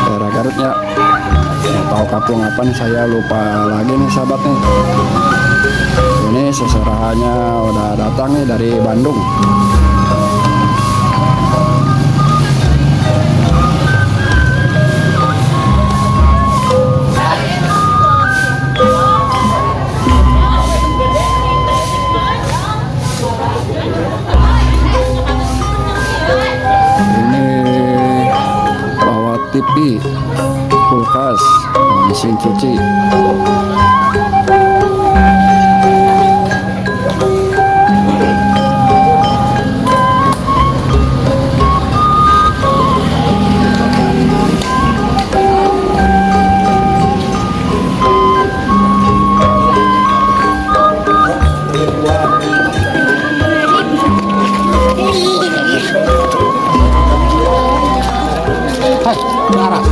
daerah Garutnya. Nggak tahu kampung apa nih, saya lupa lagi nih sahabat nih. Ini seserahannya udah datang nih dari Bandung. Ini bawa TV, kulkas, mesin cuci. Hai, arah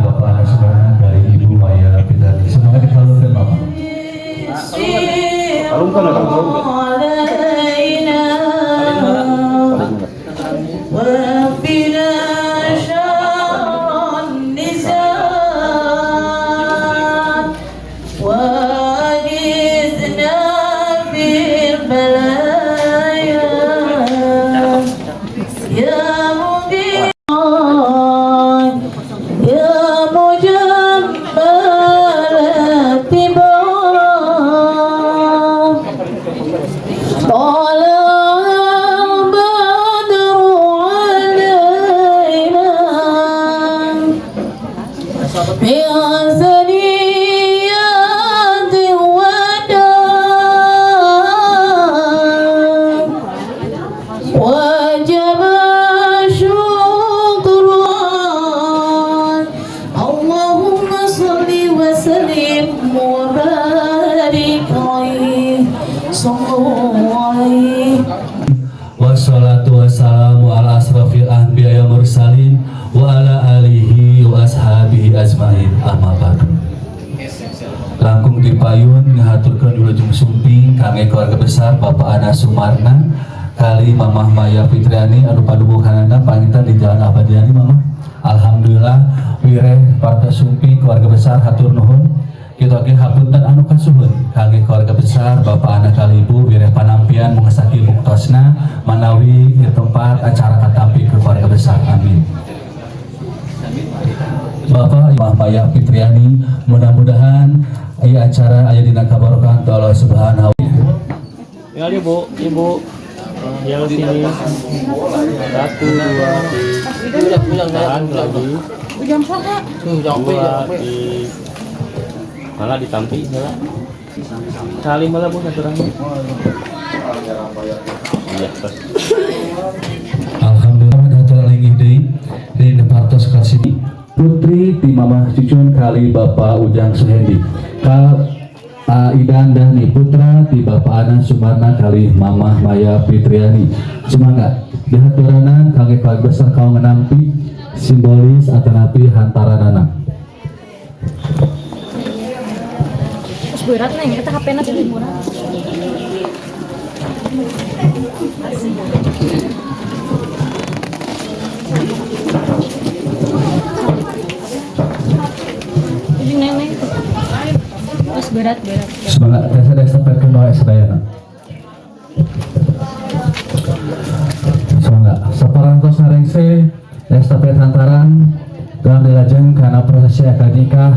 Bapak Ana Sumarna dari Ibu Maya Fitani. Semangat dikalungkan Bapak. Kalungkan, kalungkan. Wassalatu wassalamu ala asrafil anbiya wal mursalin wa ala alihi wa ashabihi ajmain, amma ba'du. Langkung dipayun ngahaturkeun wilujeng sumping kangge keluarga besar Bapak Ana Sumarna kali Mamah Maya Fitriani anu padubukanana panginten di Jalan Abadiani Mamah. Alhamdulillah wireh parta sumping keluarga besar, hatur nuhun. Kita oge hapunten anu kasuhun kangge keluarga besar Bapak Ana kali Ibu wireh panampian mungesaki buktosna manawi di tempat acara katampi ke keluarga besar, amin. Bapak Mamah Maya Fitriani, mudah-mudahan ieu acara aya dina kabarokahan Allah Subhanahu. Ya, Ibu, Ibu. Yang sini. Satu, dua, tiga. Tahan lagi. Dua, tiga. Malah ditampi, malah. Salim malah, Bu, satu orang. Iya, terus. Alhamdulillah hatur linggih deui di Departos Kasih Putri ti Mamah Cucun kali Bapak Ujang Suhendi ka Idan Dani Putra ti Bapak Ana Sumarna kali Mamah Maya Fitriani. Semangat dihaturanan kangge keluarga besar kaum menampi simbolis atanapi hantaranana. Terus berat neng, kita HP-na jadi murah. Jadi neng, terus berat berat. Semangat desa desa perkenal sadayana. Semangat saparantos narengse estafet hantaran dalam dilajeng karena prosesi akad nikah,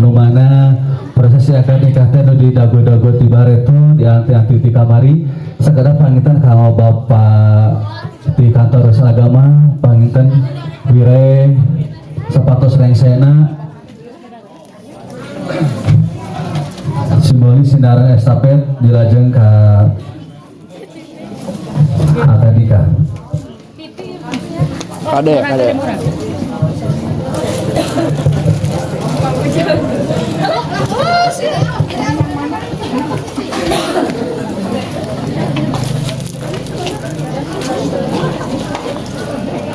nu mana prosesi akad nikah teh nu di dago-dago ti bareto di anti-anti ti kamari. Sakedap panginten kanggo bapak di kantor urusan agama, panginten wire sapatos rengsena simbolis sindaran estafet dilajeng ke akad nikah. Kade, kade.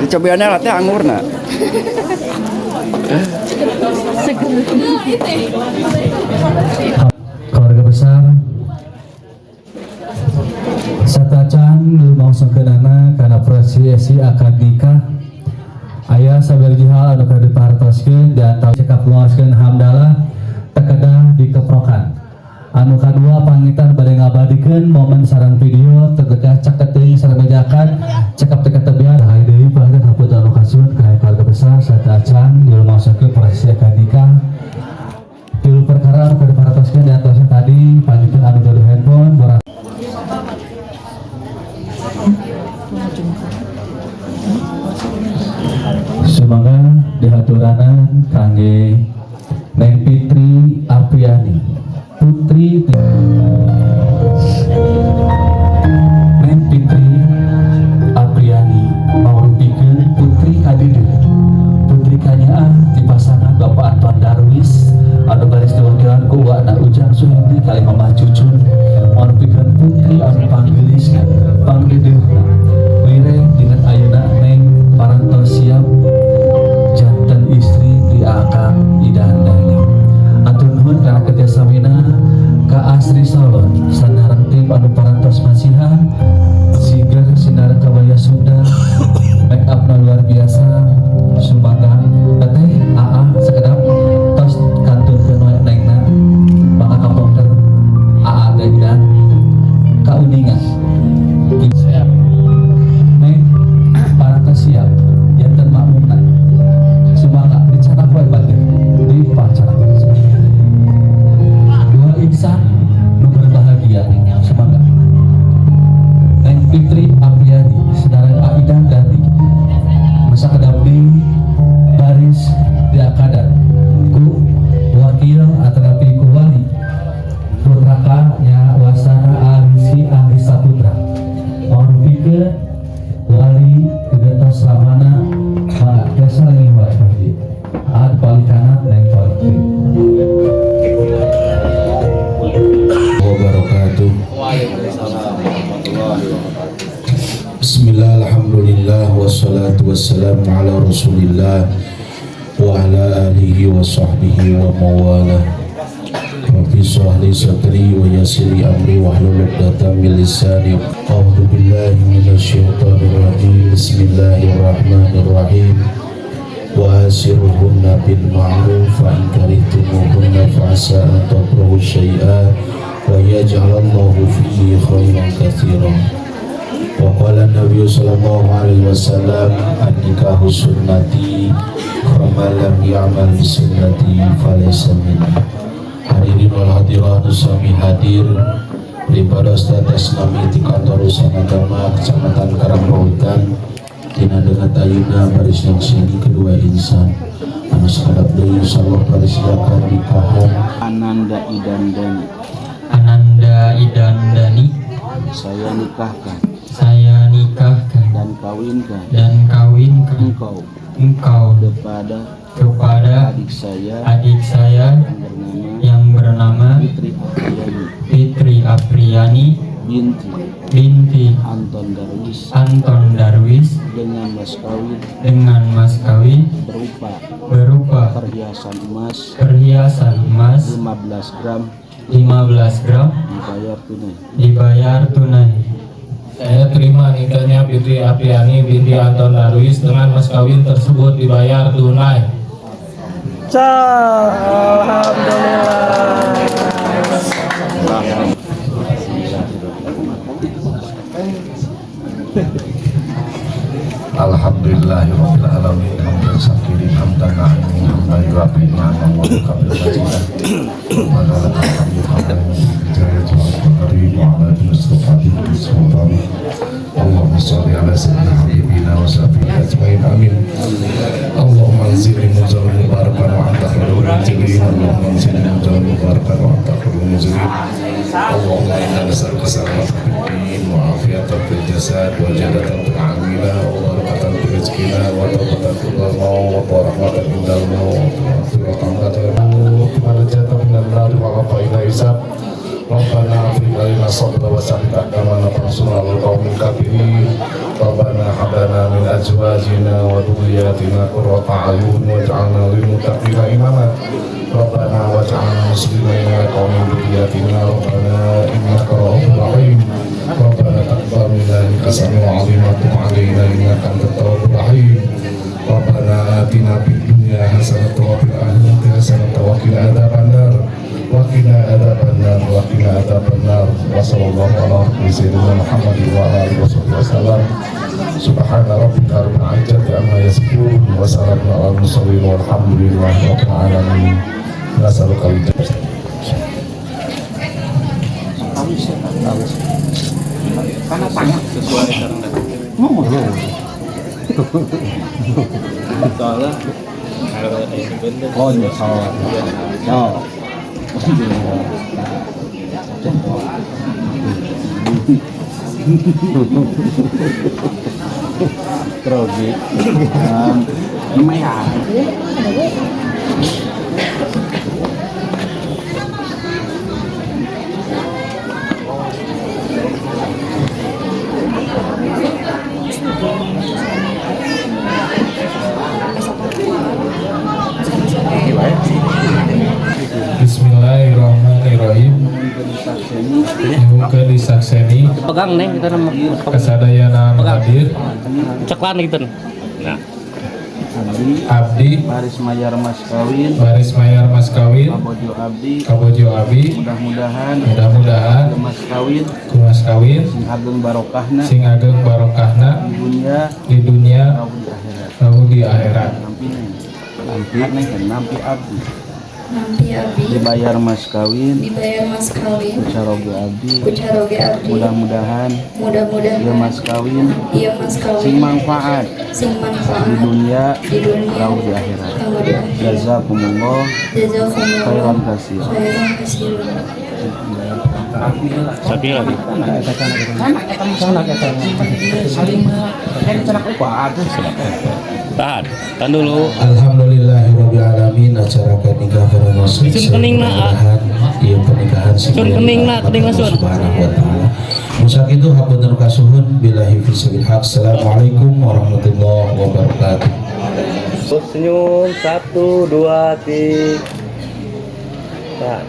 Dicobiannya latih anggur nak. Seger. Keluarga besar satacan lumangsungkeunana kana prosesi akad nikah, aya sabaraha hal anu kudu diperhatoskeun. Di antara cekap ngaoskeun hamdalah teu kedah dikeprokan. Anu kadua, panginten bade ngabadikeun momen sareng video teu kedah caketing sareng bejakan cekap teu ketebian. Hayu deui, panginten hapunten anu kasuhun ka keluarga besar. Sateuacan lumangsungkeun prosesi akad nikah, tilu perkara anu kudu diperhatoskeun, di antaranya tadi panginten anu gaduh handphone borak. Sumangga dihaturanan kangge Neng Fitri Apriani Putri. Neng Fitri Apriani mangrupikeun putri kadeudeung, putri kanyaah di pasangan Bapak Anton Darwis anu baris diwakilan ku uakna Ujang Suhendi kali Mamah Cucun, mangrupikeun putri anu panggeulisna, pangdeudeuhna. Lire dinten ayeuna Neng parantos siap janten istri di Akang Idan Dani. Atur nuhun kana kerjasamina ka Asri Salon sareng tim anu parantos masihan siger sinar kabaya Sunda, make upna luar biasa. Sumangga teteh, aa, sekedap tos kantunkeun wae nengna, maka kapungker aa teh Idan kauningan. Siap. Neng parantos siap janten makmumna. Sumangga dicatat wae batur di pacaran dua insan nu berbahagia. Sumangga Neng Fitri Apriani sareng Aidan Dani masa kedap deui baris diakadan ku wakil atanapi ku wali putraka nya wasana Arisi Anggi Saputra mangrupikeun wali kegentos ramana. Mangga tiasa leuwih wae pasti ad paling kanan, neng paling kiri. Wabarakatuh. Waalaikumsalam warahmatullahi wabarakatuh. Bismillah, alhamdulillah, wassalatu wassalamu ala rasulillah wa ala alihi wa sahbihi wa mawalah. Rabbi shrah li sadri wa yassir li amri wahlul 'uqdatam min lisani. A'udzu billahi minasyaitonir rajim. Bismillahirrahmanirrahim. Wa asiruhunna bil ma'ruf fa in karihtumuhunna fa asa an takrahu syai'an wa yaj'alallahu fihi khairan katsiran. Wa qala Nabi sallallahu alaihi wasallam, an-nikahu sunnati faman lam ya'mal bi sunnati falaysa minni. Hadirin wal hadirat sami hadir daripada status nami di kantor urusan agama Kecamatan Karangpawitan, dina dengan ayeuna baris nyaksian kedua insan anu sakedap deui insyaallah baris akan nikahan. Ananda Idan Dani. Ananda Idan Dani. Saya nikahkan. Saya nikahkan. Dan kawinkan. Dan kawinkan. Engkau. Engkau. Kepada. Kepada. Adik saya. Adik saya. Yang bernama. Yang bernama. Fitri Apriani. Fitri Apriani. Binti. Binti. Anton Darwis. Anton Darwis. Dengan mas kawin. Dengan mas kawin. Berupa. Berupa. Perhiasan emas. Perhiasan emas. 15 gram. 15 gram. Dibayar tunai. Dibayar tunai. Saya terima nikahnya Fitri Apriani binti Anton Darwis dengan mas kawin tersebut dibayar tunai. Alhamdulillah. Alhamdulillahirabbil alamin hamdan syakirin hamdan na'imin hamdan yuafi ni'amahu wa yukaffir mazidah wa lakal hamdu hamdan karim wa ala alihi Allahumma sholli ala sayyidina habibina wa sahbihi ajmain amin. Allahumma anzilni munzalan mubarakan wa anta khairul munzilin. Allahumma anzilni munzalan mubarakan wa anta khairul munzilin. Allahumma inna nas'aluka salamatan fid din wa afiyatan fil jasad wa jannatan fil amila wa barakatan fil rizqina wa tawbatan fil maut wa rahmatan indal maut wa maghfiratan wa najatan minan nar wa ila hisab. Rabbana afrigh alaina sabra wa tsabbit aqdamana wansurna 'alal qaumil kafirin. Rabbana hab lana min azwajina wa dhurriyyatina qurrata a'yun waj'alna lil muttaqin. Innaka antat tawwabur rahim. Rabbana atina fid dunya hasanah wa fil akhirati hasanah wa qina adzabannar. Wa qina adzabannar wa qina adzabannar. Wa sallallahu ala sayyidina Muhammadin wa ala alihi wasallam. Subhana rabbika rabbil izzati amma yasifun wa salamun alal mursalin walhamdulillahi rabbil alamin. Nas'aluka al-jannah. Sesuai sareng soalnya Oh, nyesel. Oh. Grogi. Lumayan. Bismillahirrahmanirrahim. Nyuhunkeun disakseni Pegang neng kita nama. Kasadayana anu hadir. Ceklan gitu. Nah, Abdi baris mayar mas kawin, baris mayar mas kawin kabojo abdi, kabojo abi, mudah-mudahan, mudah-mudahan mas kawin, ku mas kawin sing ageng barokahna, sing ageng barokahna di dunia, di dunia lalu di akhirat, lalu di akhirat. Nampi neng, nampi neng, nampi abdi, Nampi abdi, dibayar mas kawin, dibayar mas kawin, ku caroge abdi, ku caroge abdi, mudah-mudahan, mudah-mudahan, ieu mas kawin, ieu mas kawin, sing manfaat, sing manfaat, di dunia, di dunia, lalu di akhirat. Lalu di akhirat. Jazakumullah, Jazakumullah khairan katsiran. Khairan katsiran. Sapi lagi. Tahan, tahan dulu. Alhamdulillahirabbil alamin, acara akad nikah para muslim. Sun kening na, ah. Ieu pernikahan Sun kening na, kening na, sun. Subhanahu wa taala. Musak itu hapunten kasuhun billahi fisabilil haq. Assalamualaikum warahmatullahi wabarakatuh. Senyum 1 2 3. Tahan.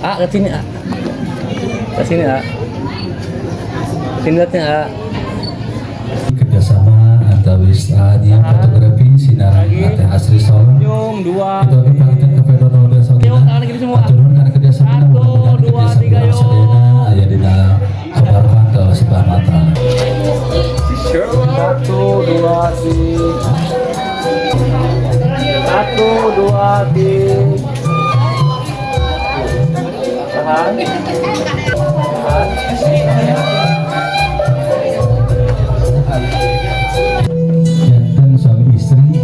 Ah, ke sini, ah. Ke sini, ah. Ke sini lihatnya, ah. Kerjasama antawis Ania Fotografi Sinar Teh Asri Solon. Senyum 2. Itu lagi pangitan ke Fedono Uda Yuk, Saudina. tangan gini semua. Aturun karena kerjasama 1, mudah-mudahan 2, kerjasama 3, yuk. sadayana aya dina keberkahan ke Allah Subhanahu wa taala. 1 2 3. 1 2 3. Tahan. Tahan. Janten suami istri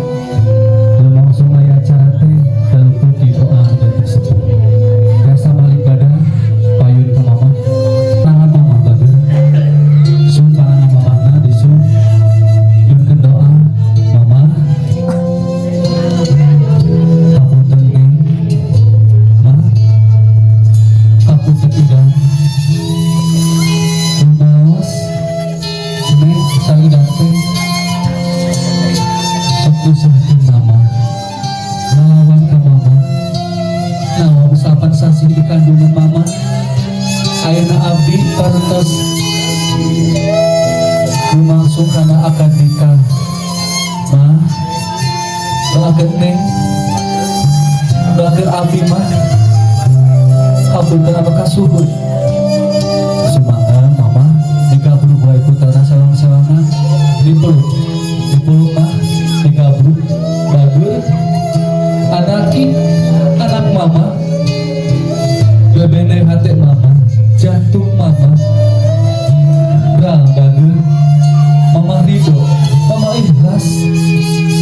lumangsung aya acara teh tentu di doa dan tersebut. Biasa balik badan payun ke mama, tangan mama bager, sun tangan mamahna disun, nyunkeun doa mama, hapunten neng, ma, hapunten idang, lumaos, neng sareng idang teh sok usahakeun mama, ngelawan ka mama, naon sapan sasih di kandungan mama, ayeuna abdi parantos lumangsung kana akad nikah, ma, doakeun neng, doakeun abdi mah, hapunten anu kasuhun. Sumangga mama digabruk wae putrana sewang-sewangan, dipeluk, dipeluk mah, digabruk, bagur, anaki, anak mama, bebene hate mama, jantung mama, bral bagur, mama ridho, mama ikhlas,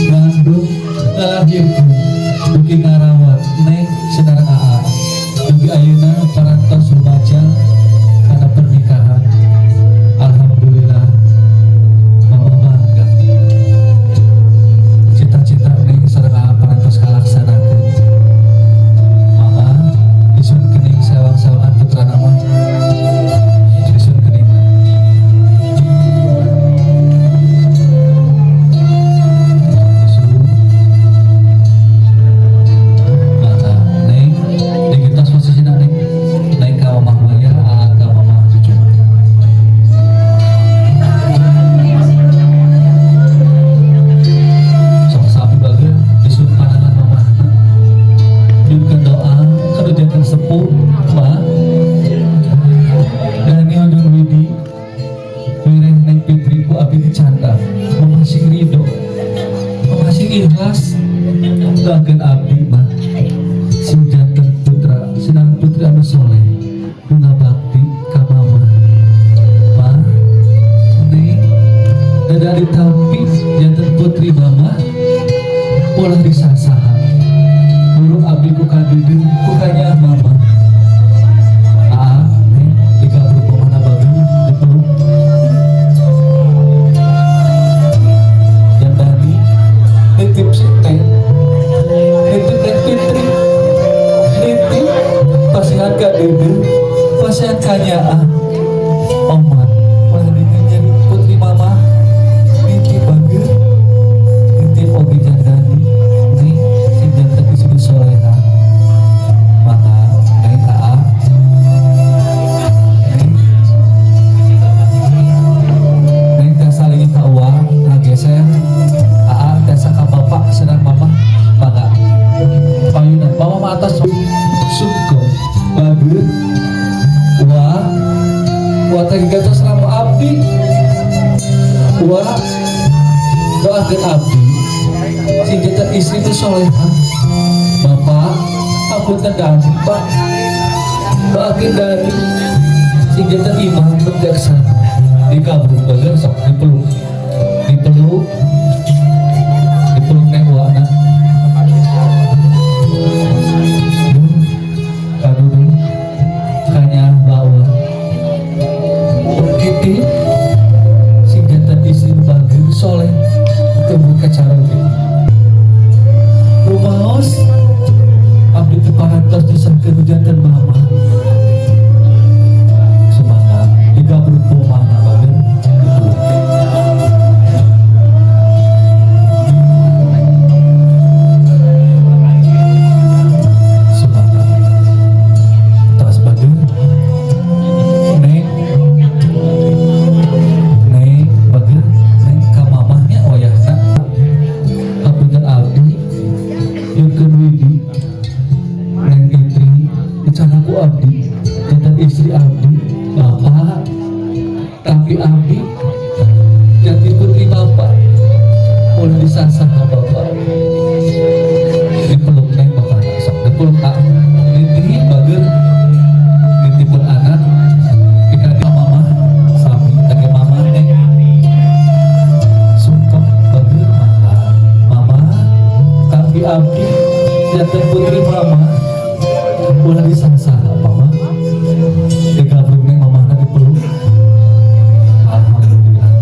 ngandung, ngalahirkeun, dugi ngarawat, neng sareng aa, dugi ayeuna parantos rumaja kana pernikahan. Alhamdulillah, mama bangga. Cita-cita neng sareng aa parantos kalaksanakeun. Mama disun kening sewang-sewangan putrana mah. Disun kening. Disun. Maka neng digentos posisina neng. Neng ka mama. Sepuh mah Daniel jeung Widi wireh Neng Fitri ku abdi dicandak. Mama sing ridho, mama sing ikhlas, doakeun abdi mah sing janten putra sinang putri anu soleh, nu ngabakti ka mama. Ma, Neng, dada ditampi janten putri mama, ulah disasaha. Guru abdi ku kadeudeuh ku kanyaah mama. Ah, Neng, digabruk mamana bagus, dipeluk. Yang Dani nitip si Neng, nitip Neng Fitri, nitip pasihan ka deudeuh, pasihan ka nyaah. Omat ulah dinyeun putri mama, nitip bager, nitip oge jang Dani. Neng sing janten istri soleha. Maka Neng, aa, Neng, Neng tiasa lagi ka uwa ngageser, aa tiasa ka bapak sedang mama. Mangga payunan mama mah atas. Sungkem bager. Wah, wah, teh gantos ramo abdi. Wah, doakeun abdi sing janten istri itu soleha. Bapak, hapunten Dani, Pak, doakeun Dani sing janten imam nu bijaksana. Dikabruk bager, sok dipeluk, dipeluk, dipeluk Neng wana. Duh, kaduduh kanya bawa titip sing janten istri nu bager, soleh, teu kacaroge. Rumaos abdi teu parantos disahkeun janten mama. Semangat, digabruk mana bager, dipeluk. Semangat, tas bager. Neng, Neng bager, Neng ka mamahnya wayahna. Hapunten abdi nyuhunkeun Widi, Neng Fitri dicandak ku abdi janten istri abdi. Bapak, tapi abdi jadi putri bapak, ulah disasah bapak. Dipeluk Neng bapak, sok dipeluk. Ah, nitip bager, nitipun anak dikasih mama sami kage mama. Neng sungkem bager. Mama, mama, tapi abdi janten putri mama, ulah disasah mama. Digabruk Neng mamahna, dipeluk. Alhamdulillah.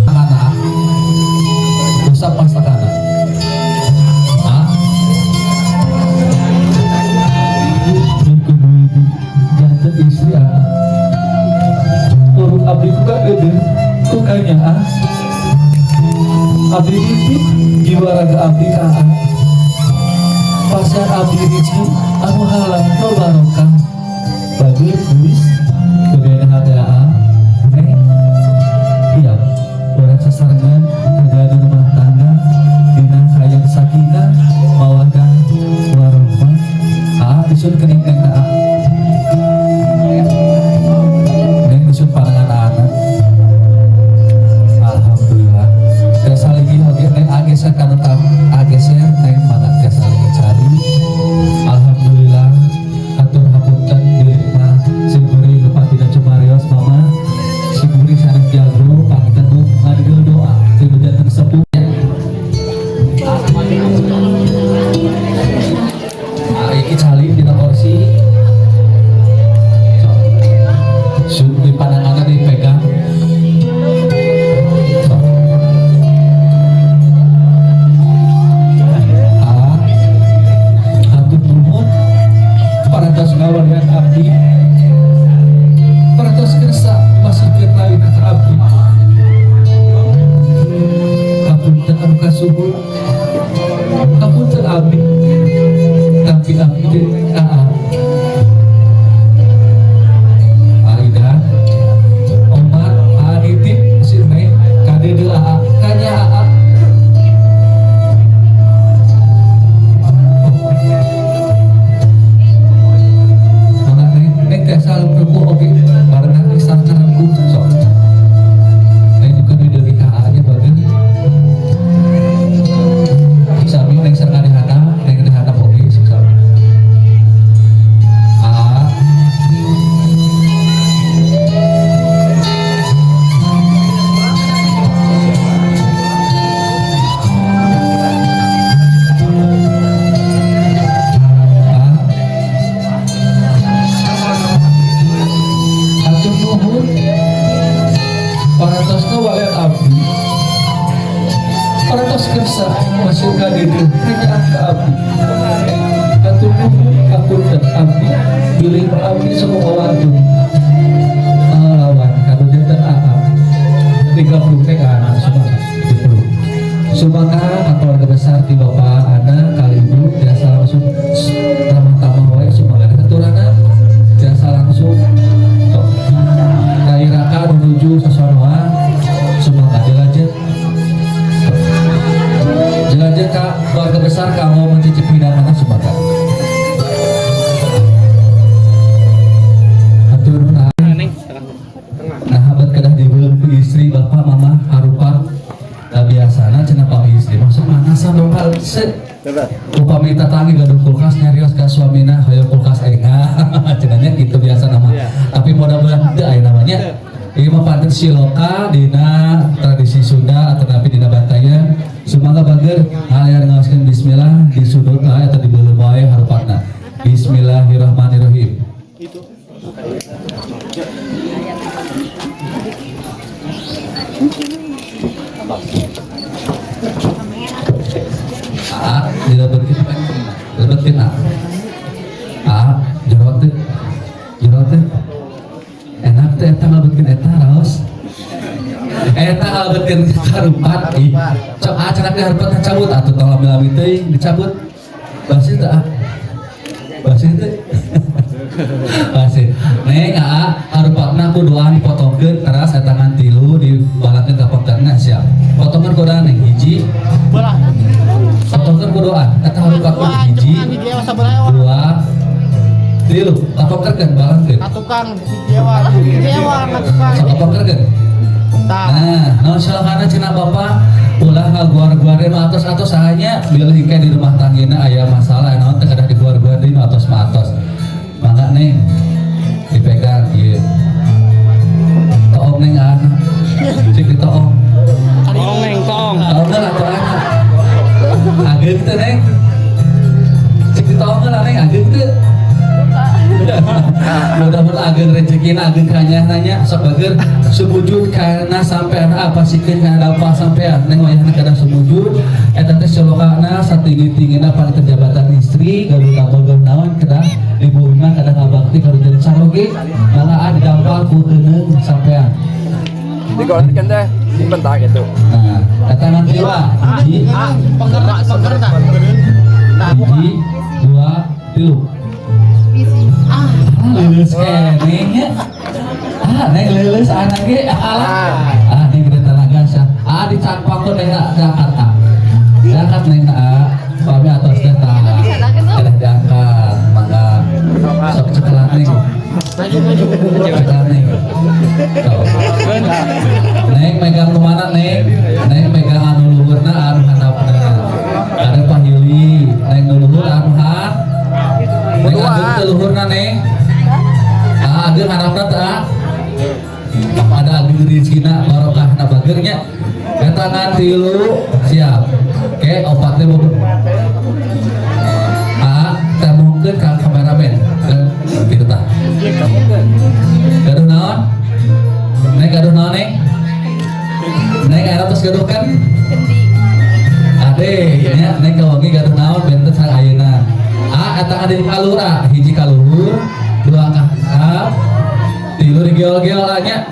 Anak usap pastakana. Ah, nyuhunkeun Widi janten istri aa. Uruk abdi ku kadeudeuh ku kanyaah. Abdi nitip jiwa raga abdi ka aa. Pasihan abdi rizki anu halal nu barokah. Bagus geus gede hati aa. Neng, iya, urang sasarengan ngajalani rumah tangga dina hayang sakinah mawaddah warahmah. Aa, disuun kening Neng aa. Neng, disuun panangan anak. Alhamdulillah. Tiasa lagi oge Neng ageser kanu tam ageser. Neng, mangga tiasa lagi cari. Alhamdulillah, hatur hapunten diri mah. Biasa masih ka dieu hanya ka abdi. Hatur nuhun, hapunten abdi bilih abdi sok ngawantu lawan kanu janten aa 30 teh anak sumangga 70 sumangga ka keluarga besar ti bapak anak kali ibu biasa langsung ramah-tamah wae. Sumangga keturunan biasa langsung sok kairaka menuju sesonoan. Sumangga dilanjut, dilanjut ka keluarga besar kamu mencicip hidangan. Sumangga, hatur nuhun. Neng, tengah. Nah, habat kedah dibeuleum ku istri bapak mama harupat da biasana cenah pami istri masuk mana dongkal set. Upami tatangi gaduh kulkas, nyarios ka suamina hoyong kulkas enga cenah nya, kitu biasa nama. Tapi mudah-mudahan teu aya namanya. Ieu mah panten siloka dina tradisi Sunda atau napi dina Bantayan. Sumangga bager hayang ngaoskeun bismillah, disudut wae atau dibeuleum wae harupatna. Bismillahirrahmanirrahim. A, dilebetkeun, lebetkeun A. A, jero teh. Jero teh. Enak teh eta ngalebetkeun eta raos. Eta ngalebetkeun harupat ih. Cok A cenah teh harupat cabut atuh, tong lami-lami teuing dicabut. Basih teh A. Basih teh. Basih. Neng A, harupatna ku doa dipotongkeun teras eta ngan tilu dibalangkeun ka pengkerna, siap. Potongkeun ku doa, Neng, hiji. Potongkeun ku doa eta harupat ku hiji. Dua, tilu, kapongkerkeun, balangkeun. Tukang jewa, jewa tukang. Sok kapongkerkeun. Nah, naon silakana cenah bapak ulah ngaguar-guarin atos-atos hanya bilih engke di rumah tanggina aya masalah naon teh kedah diguar-guar deui nu atos mah atos. Mangga Neng, dipegang ieu. Toong Neng ah. Cik ditoong. Tong Neng, tong. Toong lah atuh anak. Ageung teu Neng? Cik ditoong lah Neng, ageung teu? Mudah-mudahan ageung rezekina, ageung kanyahna nya. Sok bager sumujud karena sampean apa sikeun kana dampal sampean Neng wayahna kada sumujud eta teh celokana satinggi-tinggina paling jabatan istri gaduh damel gaduh naon kedah di bumi mah kedah ngabakti kalau jadi saroge mangga didampal ku keuneung sampean. Digorengkan teh bentar gitu. Nah, eta nanti wa hiji, Penggerak, penggerak. hiji, dua, tilu. Ah, lulus keneh nya. Ah, Neng lulus anak ge. Alah. Ah, Neng gede tenaga sah. Ah, dicangpakeun Neng, diangkat ah. Diangkat Neng ah. Pami atos teh tah. Kedah diangkat, mangga. Sok cekelan Neng. Cekelan Neng. Sok. Neng megang nu mana Neng? Neng megang anu luhurna anu handapna. Ada pahili, Neng nu luhur anu han. Neng ageung teu luhurna Neng? Ah, ageung handapna teu ah? Pada ageung rezekina barokahna bager nya. Eta ngan tilu siap. Oke, opat teh bobo. Ah, temongkeun ka kameramen. Kitu tah. Gaduh naon? Neng gaduh naon Neng? Neng aya tos gaduh kan? Ade, nya Neng kawangi gaduh naon benten sareng ayeuna. Ah, eta ada di kalur ah, hiji ka luhur, dua ka handap, tilu digeol-geol nya.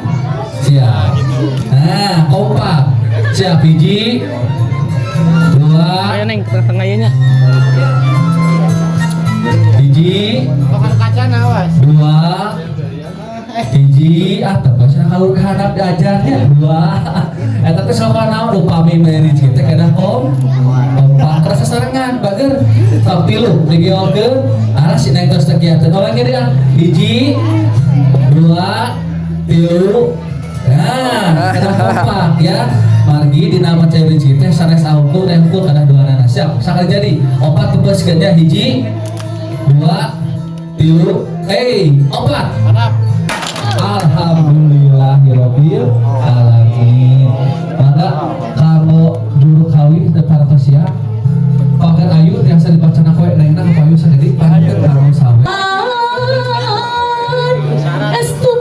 Siap. Nah, kompak. Siap, hiji, dua, Ayo Neng, tengah-tengah ieu nya. Hiji, Tukang kaca awas. Dua, hiji, ah teu kalur ka handap diajarnya. Dua. Eta teh sok naon upami meuli rezeki teh kedah kompak kerasa sarengan bager. Top tilu digeolkeun. Arah si Neng tos teh kieu teh ge dia. Hiji, dua, tilu. Nah, kedah kompak ya. Margi dina maca rezeki teh sanes aungkul teh hungkul kedah duanana. Siap, sakali jadi opat tepeskeun nya, hiji, dua, tilu, hey, opat. Alhamdulillahirabbil alamin. Mangga kanggo juru kawin teu parantos siap. Pagar ayu tiasa dibacana koe nengna payu sakedik panten kanggo sawe. Estu.